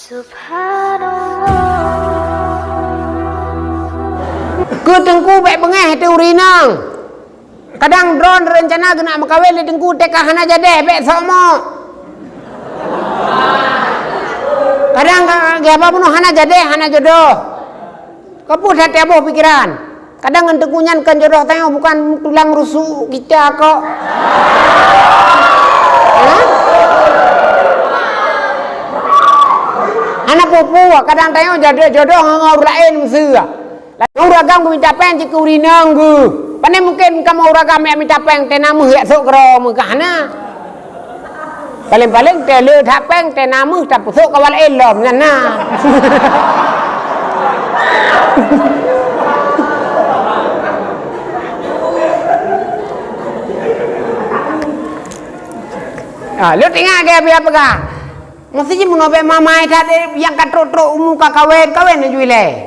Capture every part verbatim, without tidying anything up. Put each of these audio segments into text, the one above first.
Keu Teungku bék beungéh teuh ureueng inong. Kadang droe rencana geunak meukawen lé Teungku, teuka hana jadeh bék sok mok. Kadang ka, geuhaba bunoe hana jadeh, hana jodoh. Keupeue that taboh pikeran? Kadang ngon Teungku nyan kon jodoh tanyoe, bukan tulang rusuk kita kok. Hah? Hana peue-peue, kadang tanyoe jodoh, jodoh ngon ureueng laén meuseu. Lalu ureueng agam geumita péng cit keu ureueng inong geuh. Pane mungken kamoe ureueng agam jak mita péng, teuh na meuh jak sôk keudroe meuh, ka hana. Paleng-paleng teuh le that péng, teuh na meuh tapeusôk kawan laén lom, nyan na. Ah, lôn ingat lagèe Abuya peugah. Meusti jih meunoe bèk mamai that, eh, nyang ka trok-trok umu ka kawen, kawen laju ilèe.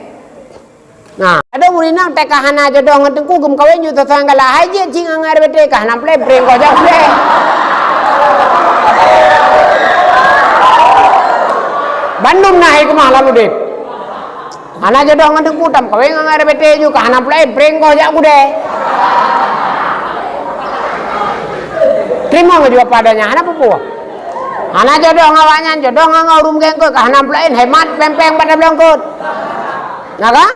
Nah, adak ureueng inong teuka hana jodoh ngon Teungku geumeukawen ju soe-soe nyang galak, hai jeuet cit ngon R B T ka hana peureulèe, bri goh jak udép. Bandum na hikmah lam udép. Hana jodoh ngon Teungku tameukawen ngon R B T ju ka hana peureulèe, bri goh jak udép. Teurimong laju apa adanya, hana peue-peue. Hana jodoh ngon awaknyan, jodoh ngon ureueng meugèt eungkôt ka hana peureulèe, hemat péng-péng bak tabloe eungkôt. Na ka?